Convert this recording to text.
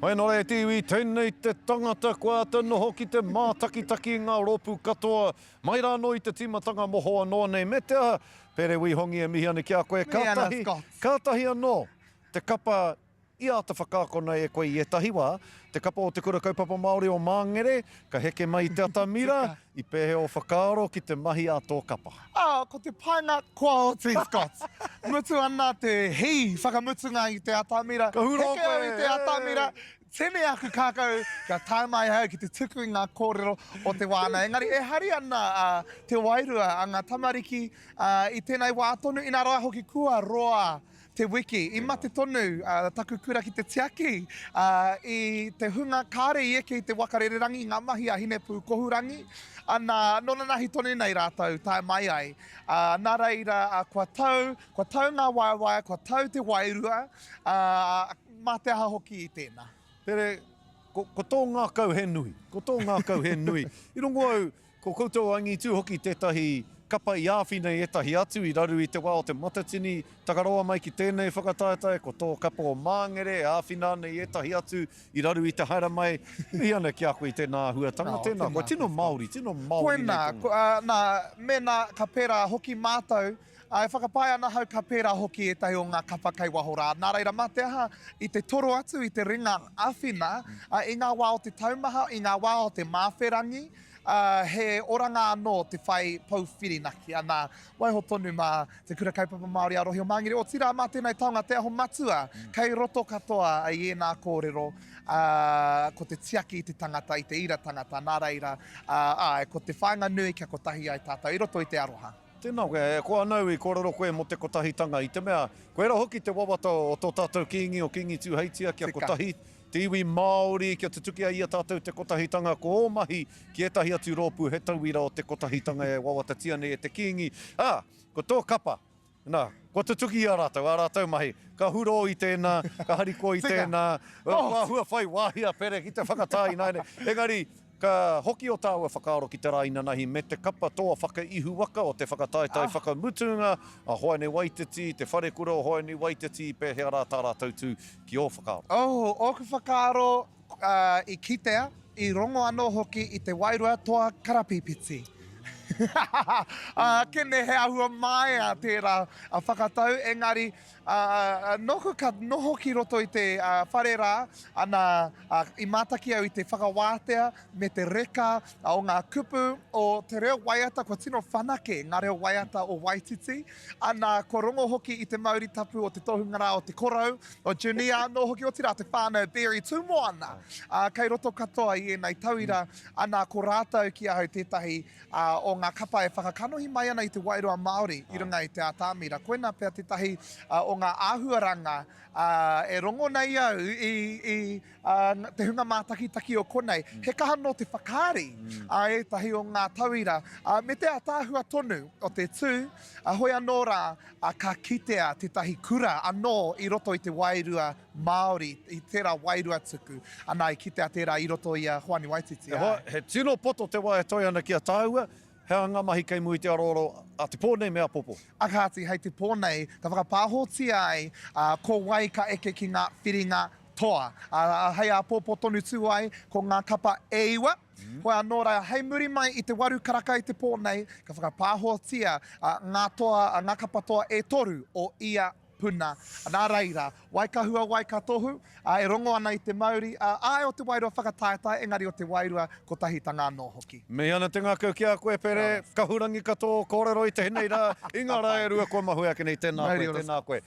Hoi anō rā e te iwi, tēnei te tangata kua āta noho ki te mātakitaki i ngā rōpū katoa mai rā anō i te tīmatanga mohoa noa nei me te aha, Pere Wīhongi e mihi ana ki a koe, kātahi, kātahi anō te kapa i āta whakaakona e koe i ētahi wā, te kapa o Te Kura Kaupapa Māori o Māngere, ka heke mai i te atamira, I pēhea ō whakaaro ki te mahi a tō kapa? Ā, ko te painga kua oti, Scott. Mutu ana te hī whakamutunga i te atamira. Ka hura Heke au i te koe, atamira, tini aku kākau kia tae mai au ki te tuku i ngā kōrero o te wānanga. Engari e hari ana te wairua a ngā tamariki i tēnei wā tonu, inā rā hoki kua roa te wiki. I mate tonu taku kura ki te tiaki i te hunga kāre i eke i te waka rererangi i ngā mahi a Hinepūkohurangi, nā, nō nanahi tonu nei rātou tae mai ai. Nā reira, kua tau, kua tau ngā waewae, kua tau te wairua, mā te aha hoki i tēnā. Pere, ko, ko tō ngākau he nui, ko tō ngākau he nui. I rongo au, Ko koutou angitū hoki tētahi kapa i āwhina i ētahi atu i raru i te wā o te Matatini, takaroa mai ki tēnei whakataetae, ko tō kapa o Māngere e āwhina ana i ētahi atu i raru i te haere mai. Mihi ana ki a koe i tēnā āhuatanga, tēnā koe. Tino Māori, tino Māori nei Koinā, tō. nā, mēnā ka pērā hoki mātou, e whakapae ana ahau ka pērā hoki ētahi o ngā kapa kei waho rā. Nā reira, mā te aha i te toro atu i te ringa āwhina i ngā wā o te taumaha, i ngā wā o te māwherangi, Ā, he oranga anō te whai pou whirinaki, ana, waiho tonu mā Te Kura Kaupapa Māori a Rohe o Māngere, otirā mā tēnei taonga Te Aho Matua, kei roto katoa i ēnā kōrero, ā, ko te tiaki i te tangata, i te ira tangata, nā reira, ā, āe, ko te whāinga nui kia kotahi ai tātou i roto i te aroha. Tēnā koe, e koa ana au i kōrero koe mō te kotahitanga, i te mea, koirā hoki te wawata o tō tātou Kīngi, o Kīngi Tūheitia, kia Tika. kotahi Te iwi Māori, kia tutuki ai i a tātou te kotahitanga, ko ō mahi ki ētahi atu rōpū he tauira o te kotahitanga e wawatatia nei e te Kīngi, ā, ko tō kapa, nā, kua tutuki i a rātou ā rātou mahi, ka hurō i tēnā, ka harikoa i tēnā, kua āhua whai wāhi a Pere ki te whakatā ināianei. Engari, Ka hoki o tāua whakaaro ki te rā inanahi me te kapa toa whakaihuwaka o te whakataetae whakamutunga a Hoani Waititi, te wharekura o Hoani Waititi, i pēhea rā tā rātou tū ki ō whakaaro? Oh, ōku whakaaro i kitea, i rongo anō hoki i te wairua toa karapīpiti. Kene he āhua māia tērā whakatau, engari nōku ka noho ki roto i te whare rā, ana, Ā, i mātaki au i te whakawātea me te reka o ngā kupu o te reo waiata, kua tino whanake ngā reo waiata o Waititi. Ana, kua rongo hoki i te mauri tapu o te tohunga rā o te korou, o Junia anō hoki, otirā te whānau Berry Tūmoana, ā, kei roto katoa i ēnei tauira. Ana, ko rātou ki ahau tētahi o ngā kapa e whakakanohi mai ana i te wairua Māori i runga i te atamira. Koinā pea tētahi o ngā āhuaranga Ā, e rongo nei au i, i ā, te hunga mātakitaki o konei, he kaha nō te whakaari a ētahi o ngā tauira, ā, me te ātaahua tonu o te tū, ā, hoi anō rā, ā, ka kitea tētahi kura anō i roto i te wairua Māori, i tērā wairua tuku, anā, i kitea tērā i roto i a Hoani Waititi, E hoa, āe. he tino poto te wā e toe ana ki a tāua, He aha ngā mahi kei mua i te aroaro a te pō nei me apopo? A kāti, hei te pō nei, ka whakapāhotia ai ko wai ka eke ki ngā whiringa toa. Ā, hei āpōpō tonu tū ai ko ngā kapa e iwa. Hoi anō rā, hei muri mai i te waru karaka i te pō nei, ka whakapāhotia ngā toa, ngā kapa toa e toru o ia puna. Nā reira, wai ka hua, wai ka tohu, ā, e rongo ana i te mauri, ā, āe o te wairua whakataetae, engari o te wairua kotahitanga anō hoki. Mihi ana te ngākau ki a koe, Pere. Kahurangi katoa o kōrero i tēnei rā, i ngā rā e rua kua mahue ake nei. Tēnā koe, tēnā koe.